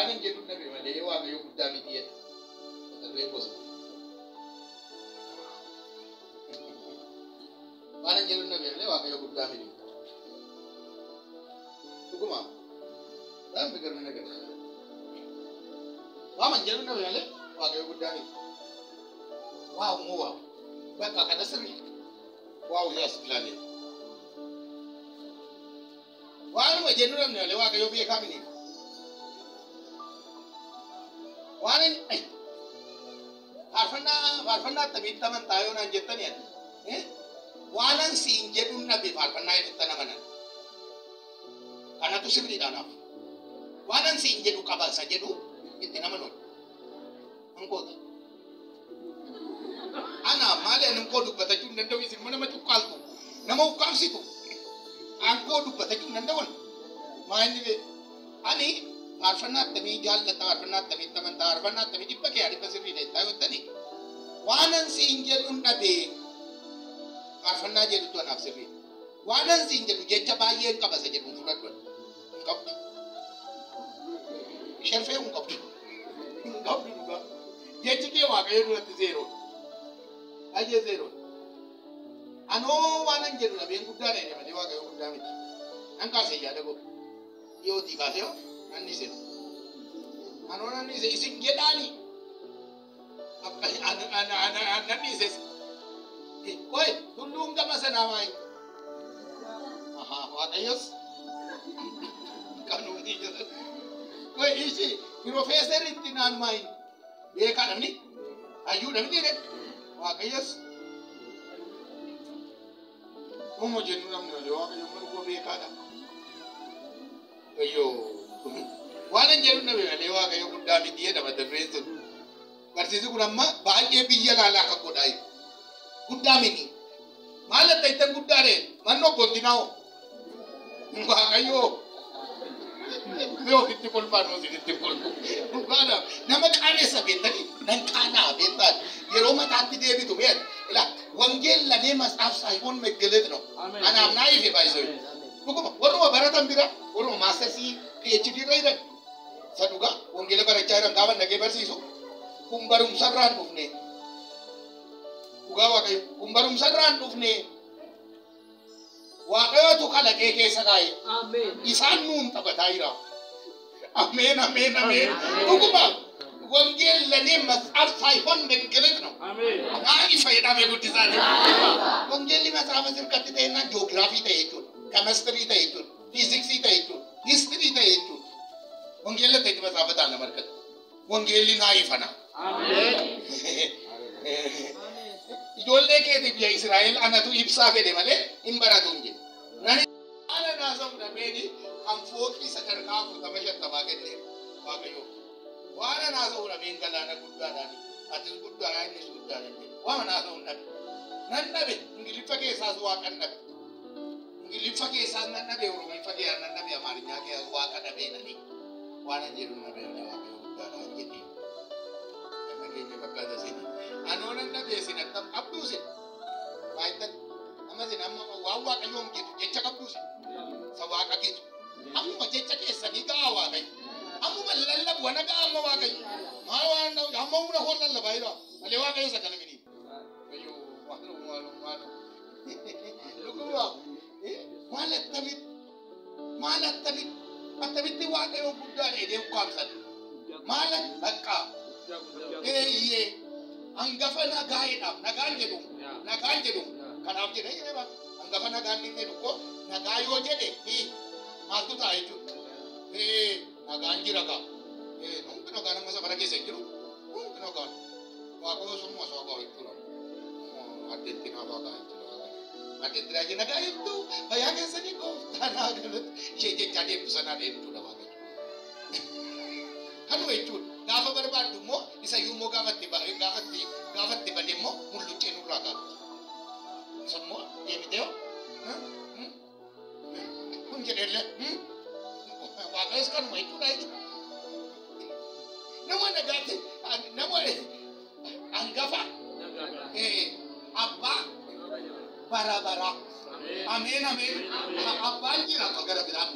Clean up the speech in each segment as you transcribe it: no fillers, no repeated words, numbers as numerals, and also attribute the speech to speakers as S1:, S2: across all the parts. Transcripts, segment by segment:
S1: Waan hin jedhu dhabe malee Waaqayyo guddaa miti jedha. Mata dureen gosa. Waan hin jedhu dhabe malee Waaqayyo guddaa miti. Dhuguma. Waan biqiluu ነገር. Waan hin jedhu dhabe malee Waaqayyo guddaa miti. Waaw moo waaw. Bakka kana sirrii. Waaw yaas ilaalee. Waanuma jennu dhabne malee Waaqayyo beekaa miti. Waan faarfannaa akkamitti amantaa yoo naan jettani ati. Waanan siin jedhuun dhabe faarfannaa jedhutti amanan. Kanatu sirriidha naaf. Waanan siin jedhu qaba isa jedhu itti namanu. Hankooti. Ana maali ani koo dubbatachuu hin danda'u isin nama cuqqaaltu nama ukkaamsitu. Ankoo dubbatachuu hin danda'an. Maa inni bee ani faarfannaa akkamii jaallata faarfannaa akkamitti amantaa faarfannaa akkamii dhibba kee dhibba sirriidha jettaa yoo jettani waanan siin jedhuun dhabee faarfannaa jedhutu anaaf sirriidha. Waanan siin jedhu jecha baay'een qaba isa jedhuun fudhadhu hin qabdu. Sherfee hin qabdu. Hin qabdu dhugaa. Jechi kee Waaqayyo duratti zeeroodha. Baay'ee zeeroodha. Anoo waanan jedhu dhabeen guddaadha jedhe malee Waaqayyo guddaa miti. Nan kaasee yaada koo. Dhiyootii kaasee hoo nan dhiise. Anoo nan dhiise isin jedhaani. Akka nan dhiises. Qoy tulluun gama sanaa maayi? Ahaa Waaqayyos kanuunii jedhan. Qoy ishi piroofeesaritti naan maayi? Beekaa namni? Hayyuu namni jedhe? Waaqayyos Umu jennu namni malee Waaqayyo mana koo beekaadha. Ayyoo waan hin jedhu nabe malee Waaqayyo guddaa miti jedha mata dureen sun. Barsiisi kun amma baay'ee biyya laalaa akka godhaa jiru. Guddaa miti. Maal adda ittiin guddaa ta'e manni obboltinaa hoo? Waaqayyo mee ofitti kolfaan isinitti kolfu. Dhugaadha. Nama qaanessa beektanii nan qaanaa beektaan yeroo mataatti deebitu beek. Ilaa ወንጌል ለኔ መጽሐፍ ሳይሆን መገለጥ ነው። Anaaf naa ife baay'isoo. Dhuguma warruma baratan bira warruma maastersii PhD irra jiran isa dhugaa wangeela barachaa jiran gaafa dhaqee barsiisu kun barumsarraan dhufne. Dhugaa Waaqayyo kun barumsarraan dhufne. Waaqayyotu kalaqee keessa kaa'e. Isaan nuun taphataa jira. Ameen ameen ameen. Dhuguma ወንጌል ለኔ መጽሐፍ ሳይሆን መገለጥ ነው። Naa ifa jedhamee guddisaani. Wangeelli matsaafa sirkatti ta'ennaan ji'oogiraafii ta'e jechuudha. Kemistirii ta'e jechuudha. Fiiziksii ta'e jechuudha. Histirii ta'e jechuudha. Wangeella ta'etti matsaafa ta'a nama harkatti. Wangeelli naa ifana. Ijoollee keetiif biyya Israa'el anatu ibsaa fedhe malee hin baratu hin jedhu. Nani ana naasa'u dhabeeni kan fooqii sadarkaa 40-50 kennee Waaqayyo. Waan naasa'u dhabeen galaana guddaadhaani. Atis guddaadha innis guddaadha jedhe. Waan naasa'u hin dhabe. Nan dhabe Ingiliffa keessaas waaqan dhabe. Ingiliffa keessaas nan dhabe Oromiffa keessaas nan dhabe Amaarinyaa keessaas waaqa dhabee nani. Waan hin jedhu nan dhabe Waaqayyo guddaadha jedhe. Kan nageenya fakkaata isin. Anoo nan dhabe isin akkam qabduu isin. Baay'atan amma isin amma waan Waaqayyoon jedhu jecha qabduu isin. Isa waaqa gitu. Ammuma jecha keessanii ga'a Waaqayyo. Ammuma lallabu ana ga'a amma Waaqayyo. Maal waan amma humna koo lallabaa jira. Malee Waaqayyo isa kana miti. Ayyoo maaloo maaloo maaloo. Dhuguma maal attamitti maal attamitti attamitti Waaqayyo guddaadha jedhee ukkaamsan. Maal bakka eeyyee hangafa nagaadhaaf nagaan jedhu nagaan jedhu kanaaf jedhee jedhee ba'a. Hangafa nagaan inni jedhu koo nagaa yoo jedhe maaltu ta'a jechuudha. Nagaan jira gaa. Hundi nagaan amma safara keessa hin jiru. Hundi nagaan. Waaqayyo summa isaa gaa jechuudha. Addeetti naafaa gaa jechuudha. Addeetti naafaa nagaa jirtu fayyaa keessanii gooftaa naa galatu. Ishee jechaa deemtu sanaa deemtuudha Waaqayyo. Kanuma jechuudha. Gaafa barbaaddu immoo isayyuu immoo gaafatti gaafatti bade immoo mulluccee nurraa gaafatti. Isa immoo deebitee hoo kun jedheellee Waaqayyos kanuma jechuudha jechuudha. Nama nagaatti nama hangafa abbaa bara baraa. Ameen ameen. Abbaan jira gara biraa.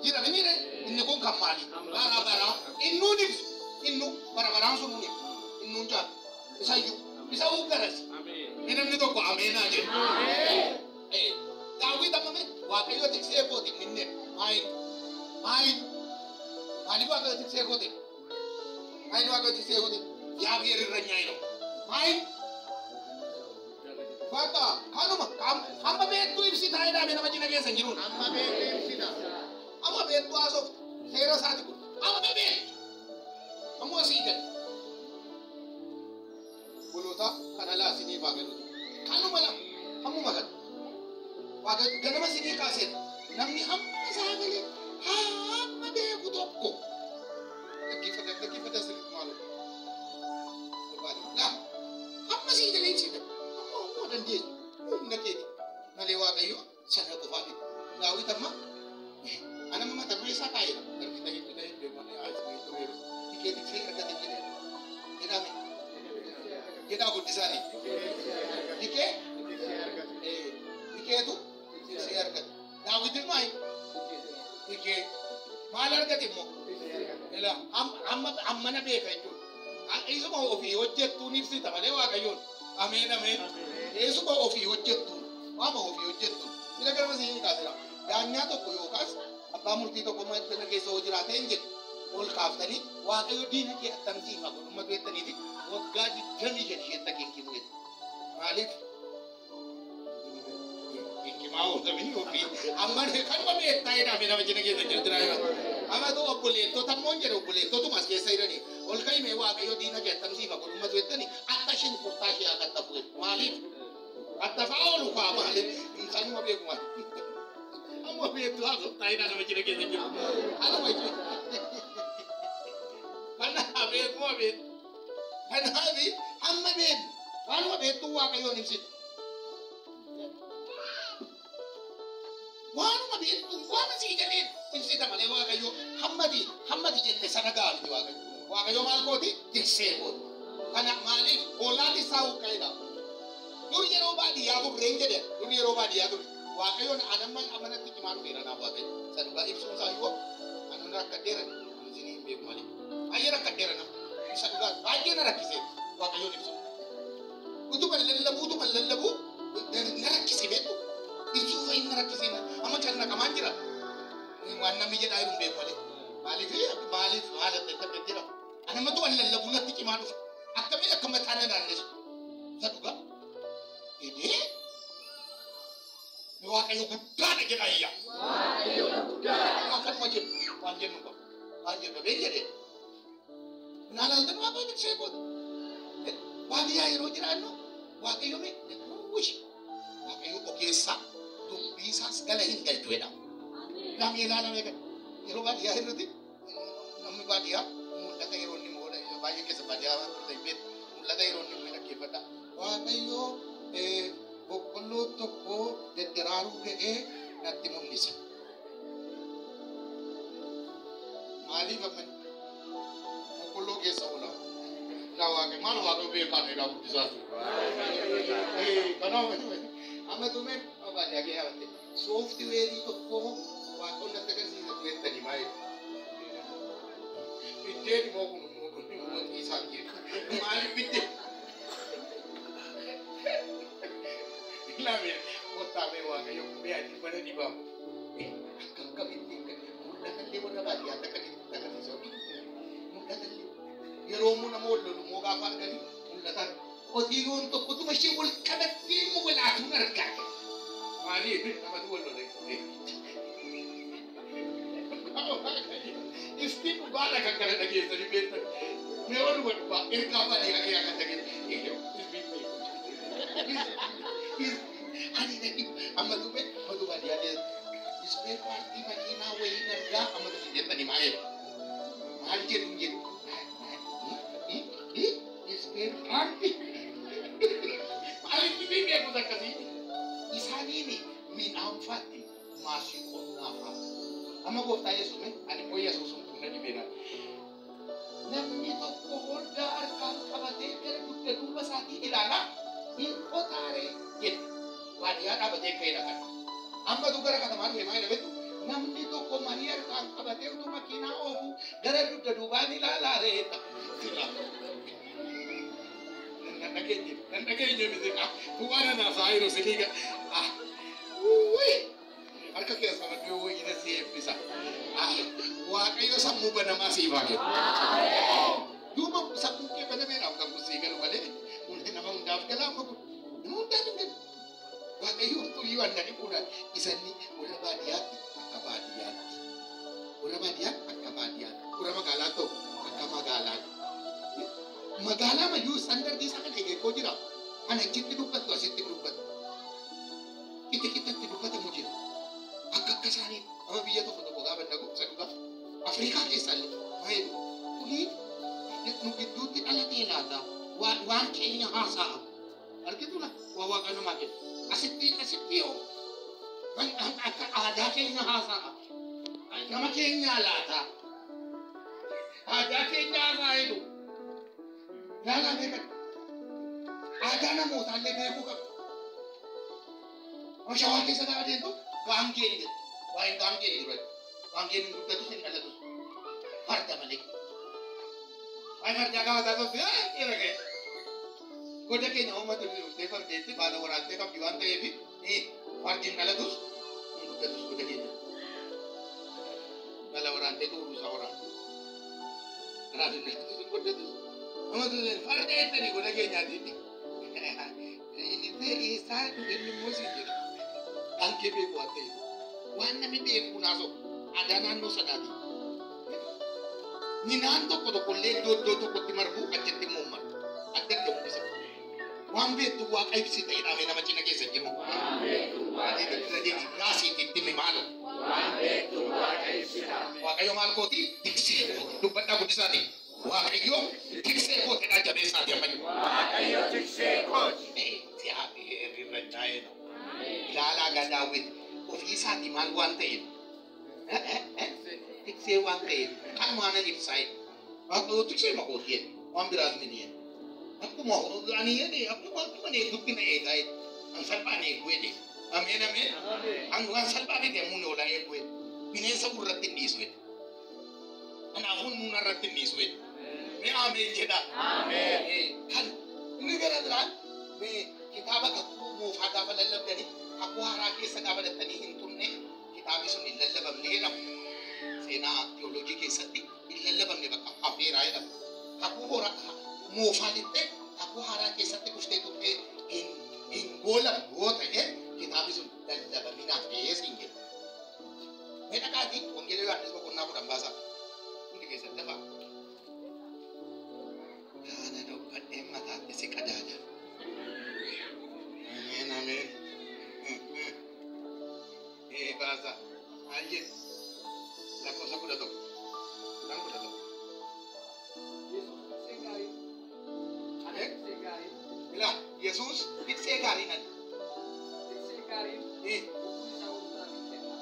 S1: Jira mini inni kun kan maali? Bara baraa. Innuun ibsu. Innu bara baraan sun nuun ibsu. Innuun jaalu. Isayyuu. Isa uuggarasi. Namni tokko ameenaa jedhu. Daawit amma mee Waaqayyo tiksee kooti minne maayin maayin maaliif Waaqayyo tiksee kooti? Maayin Waaqayyo tiksee kooti? Yaabiyar irranyaa ነው maayin bakka kanuma amma beektuu ibsitaa jedhame nama cina keessa hin jiruun.
S2: Amma beektu ibsita.
S1: Amma beektuu haasoftu seera isaati kun amma beektu ammoo asii gadi. Boloota kana laasiniif haa galuuti. Kanuma lama ammuma kana. Waaqayyo ganama sinii kaaseera. Namni hamma isaa galee hamma beeku tokko. Dhaggeeffata dhaggeeffata sirriitti maaloo. Laa hamma sii galee ibsita. Amma ammoo dandeenya. Humna keeti. Malee Waaqayyo sana qofaa miti. Daawit amma ana mata duree isaa kaa'eera. Argita hedduu ta'e beekamanii haasawaa hedduu Tikee tiksee argate jedhee. Jedhame. Jedhaa guddisaanii. Tikee tikeetu tiksee argate. Daawit maal? Tikee maal argate immoo? Ila amma ammana beeka jechuudha. Isuma ofii hojjettuun ibsita malee Waaqayyoon. Ameen ameen. Isuma ofii hojjettuun waama ofii hojjettuun. Sila garma siinii kaasera. Daanyaa tokko yookaas abbaa murtii tokko mana keessa hoo jiraate hin jedhu. Ol kaaftanii Waaqayyo diina kee attamsiifa godhummatu jettaniiti waggaa 25 isheetti akeekimu jedhu. Maaliif? Hikimaa oolamini ofii. Amma kanuma beektaa jedhame nama cina keessa jirtu jira. Amma tu obboleettota immoo hin jedhu obboleettotuma as keessa jiranii. Ol ka'imee Waaqayyo diina kee attamsiifa godhummatu jettanii akka isheen kurtaa ishee akka tafu jedhu. Maaliif? Attafaa oolu kaa maaliif? Sanuma beeku maali? Amma beektu haasoftaa jedhaa nama cina keessa jiru. Kanuma jechuudha. Kanaaf beekuma beektu. Kanaaf hamma beeknu waanuma beektuu Waaqayyoon ibsitu. Waanuma beektu waanuma sii galee ibsita malee Waaqayyo hammati hammati jette sana ga'a miti Waaqayyo. Waaqayyo maal gooti? Tiksee gooti. Kana maaliif hoolaan isaa huqqeedha. Dur yeroo baadiyyaa turre hin jedhe dur yeroo baadiyyaa turre Waaqayyoon anamma amanatti cimaa dhufeera naaf Waaqayyo. Isa dhugaa ibsuun isaa yoo anan rakkadheera ani isinii hin beeku malee. Baay'ee rakkadheera nama. Isa dhugaa baay'ee na rakkise Waaqayyoon ibsu. Utuma lallabuu utuma lallabuu na rakkise beektu. Ibsuu fa'i na rakkise amma cannaqamaan jira. Waan namni jedhaa jiru hin beeku malee. Maaliif maaliif maal adda adda jedhama. Anamatu waan lallabuu natti cimaa dhufe. Akkamiin akka mataa na naannessu. Isa dhugaa. Jedhee Waaqayyo guddaadha jedha ayya.
S2: Waaqayyo guddaadha.
S1: Akkanuma jedhu waan jennu qabu. Waan jennu qabee jedhee. Naalaaltan Waaqayyo tiksee kooti. Baadiyyaa yeroo jiraannu Waaqayyo mee wishi. Waaqayyo ogeessa dubbii isaas gala hin galchu jedha. Namni ilaalamee kan yeroo baadiyyaa irratti namni baadiyyaa mul'ata yeroo inni baay'ee keessa baadiyyaa waan turte hin beektu mul'ata yeroo inni dhaggeeffadha. Waaqayyo boqqolloo tokko daddaraaruu ga'ee natti mul'isa. Maaliif amma boqqolloo keessa oola? Laa Waaqayyo maal Waaqayyo beekaa dheeraa guddisaa jiru. Kanaaf amma tumee baadiyyaa kee yaabatte sooftiweerii tokko Waaqoon natti agarsiisa turettanii maali? Biddeen immoo kun immoo kun immoo isaan jedhu. Maaliif biddeen? Ilaalee kottaa mee Waaqayyo mee ati mana dibamu. Akka akkamitti mul'atallee warra baadiyyaatti akkamitti agarsiisa. Mul'atallee yeroo immoo nama wal lolu immoo gaafa argani mul'atan. Qotiyyoon tokko tuma ishee wal qabattee immoo walaatuun argaa. Maaliif namatu wal lole? Ifti dhugaadha kan kana dhageessanii beektan. Mee waluma dhugaa ergaa baadiyyaa kee akka dhageessan. Ani nadi amma tume matu baadiyyaa keessa. Ispee paartii makiinaa wayii argaa amma tume jettanii maal jedhu? Maal jedhu hin jedhu? Ispee paartii. Maaliif dubbii beekus akkasii? Isaaniin midhaan faatti maasii qonnaa fa'a. Amma gooftaa Yesuus mee ani immoo Yesuus humna dhibeera. Namni tokko hordaa harkaan qabatee gara dugda duuba isaatii ilaalaa hin qotaaree jedhe. Baadiyyaa dhaabatee ka'eedha kana. Amma tu gara katamaa dhufe maal jedhametu namni tokko manii harkaan qabatee utuu makiinaa oofu gara dugda duubaan ilaalaa reedha. Nan dhageenye miti. Tu waan anaaf saayiru sinii ga. Harka keessa qabadhu wayina si eebbisa. Waaqayyo sammuu banamaa siif haa kennu. Duuba sammuu kee banameedhaaf kan kun sii galu malee nama hundaaf gala amma kun nama hundaaf hin galu. Waaqayyo tuyyuu annani fuudhan isanni warra baadiyyaatti akka baadiyyaatti. Warra baadiyyaatti akka baadiyyaatti. Warra magaalaa ta'u akka magaalaatti. Magaalaa mayyuu standardii isaa kan eegee jira. Kan achitti dubbattu asitti dubbattu. Qixa qixatti dubbatamu jira. Akka akka isaanii nama biyya tokko tokko gaafa dhaqu isa dhugaa. Afrikaa keessaa illee maayee kuni nu gidduutti dhalatee laata waan keenya haasa'a. Argitu la waa waaqa namaa kenna. Asitti asitti yoo akka aadaa keenya haasa'a. Nama keenyaa laata. Aadaa keenya haasa'a jedhu. Laalaa beekan. Aadaa namootaallee beekuu qabu. Shawaa keessa gaafa deemtu gaangeen jedhu. Waa'een gaangeen jiru. Gaangeen hin guddatus hin dhalatus. Farda malee. Waa'ee fardaa gaafa taasisu dhiira ga'e. Goda keenya uummata dhuftee fardeetti baala waraantee qabdi waan ta'eef fardi hin dhalatus hin guddatus goda keenya. Baala waraantee tuuruu isaa waraante. Kanaaf hin dhalatus hin guddatus. Farda jettanii goda keenyaati. Isaa inni immoo siin jedhu. Gaangee beeku waan ta'eef. Waan namni beeku naasoo aadaa naannoo sanaati. Minaan tokko tokkollee iddoo iddoo tokkotti margu achitti immoo margu. Adda adda hundisa. Waan beektu waaqa ibsite jedhamee nama cina keessa jiru.
S2: Waan beektu waaqa ibsita.
S1: Raasiitti itti himi maaloo.
S2: Waan beektu waaqa ibsita.
S1: Waaqayyo maal kooti? Tiksee kooti. Dubbadhaa guddisaati. Waaqayyo tiksee kootidha jabeessaati ammayyu.
S2: Waaqayyo tiksee kooti.
S1: Ilaalaa gaa Daawit ofii isaatii maal waan ta'eef tiksee waan ta'eef kanumaan ibsaa jedhe. Waaqayyo tiksee makooti jedhe waan biraas miti jedhe. Akkuma ani jedhe akkuma akkuma eegutti na eegaa jedhe. An salphaan eegu jedhe. Ameen ameen. An waan salphaa miti ammoo hoolaa eegu jedhe. Bineensa gurratti hin dhiisu jedhe. Kanaafuu nuun irratti hin dhiisu jedhe. Mee ameen jedha.
S2: Ameen.
S1: Kan inni gara biraan mee kitaaba kakuu moofaa gaafa lallabdanii kakuu haaraa keessa gaafa dhattanii hin turne kitaabni sun hin lallabamne jedhamu. Seenaa tiyooloojii keessatti hin lallabamne bakka hafeeraa jedhamu. Kakuu moofaa lixxee kakuu haaraa keessatti dhuftee turtee hin goolamne yoo ta'e kitaabni sun lallabaminaaf dhiyees hin jedhu. Mee dhaqaatii Wangeela Yohaannis boqonnaa 10 baasaa. Hundi keessan dafaa. Kana dubbadhee mataatti si qadaada. Ameen ameen. Baasa. Maal jedhu? Lakkoofsa 11. 10 11. Ilaa Yesuus tiksee gaarii nani.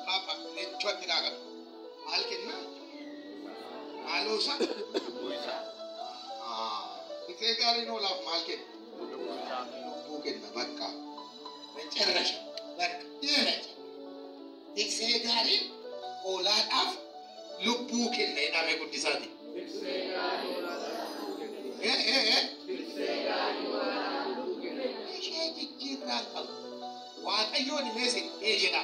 S1: Papa lechootti naa qabu. Maal kennaa? Maaloosa? Tiksee gaariin hoolaaf maal kenna? Lubbuu kenna bakka. መጨረሻ በቃ ደረጃ tiksee gaariin hoolaadhaaf lubbuu kenna jedhame guddisaati. Ishee jijjiirraa qabu. Waaqayyoon meesin ee jedha.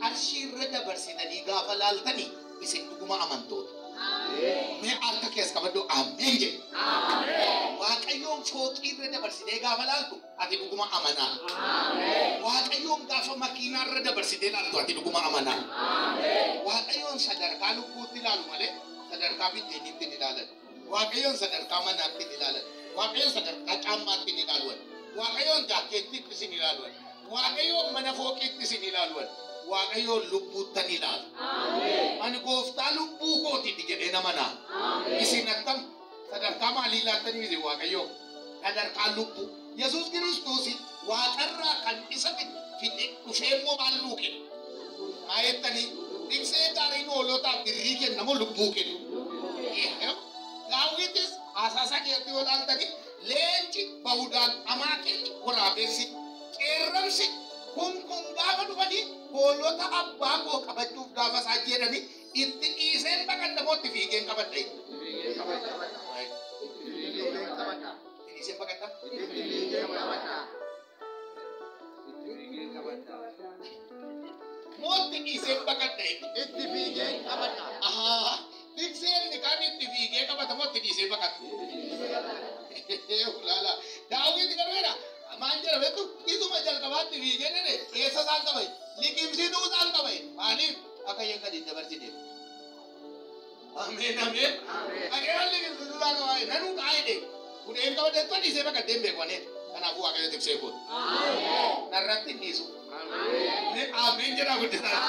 S1: Qarshii irra dabarsitanii gaafa laaltanii isin dhuguma amantoota. Mee harka keessa qabadhu ameen jedhu. Waaqayyoon fooqii irra dabarsitee gaafa laaltu ati dhuguma amanaa. Waaqayyoon gaafa makiinaa irra dabarsitee laaltu ati dhuguma amanaa. Waaqayyoon sadarkaa lubbuutti ilaalu malee sadarkaa biddeeniitti hin ilaalan. Waaqayyoon sadarkaa manaatti hin ilaalan. Waaqayyoon sadarkaa caammaatti hin ilaalu. Waaqayyoon jaakkeettiitti sin ilaalu. Waaqayyoon mana fooqiitti sin ilaalu. Waaqayyoon lubbuuttan ilaalu. Ani gooftaa lubbuu kootiiti jedhee nama naa. Isin akkam sadarkaa maalii laattanii isin Waaqayyoo? Sadarkaa lubbuu. Yesuus Kiristoos waaqarraa kan isa fide dhufee immoo maal nuu kenna? Maa jettanii tiksee gaariin hoolotaaf birrii kenna moo lubbuu kenna? Daawitis haasaa keessatti yoo ilaaltanii leenci bahudaan amaakeetti waraabessi qeerramsi kun kun gaafa Gaafa dhufanii hoolota abbaa koo qabachuuf gaafa isaan jedhanii itti dhiiseen baqadha moo itti fiigeen qabadha? Itti dhiiseen baqadha? Moo itti dhiiseen baqadha?
S2: Itti fiigeen qabadha.
S1: Ahaa, tikseen kan itti fiigee qabata moo itti dhiisee baqata? Ulaala. Daawit garuu jedha. Maal jedha beektu? Isuma jalqabaatti fiigee jedhe eessa isaan qaba? Liqimsituu isaan qaba. Maaliif? Akka isheen gadi hin dabarsine. Ameen ameen. Dhageen liqimsituu isaan qaba. Nanuu kaa'ee jedhe. Kudheen qabadhe tun dhiisee baqadhee hin beeku anee. Kanaafuu Waaqayyo tiksee kooti. Narratti hin dhiisu. Ameen jedhaa guddisaa.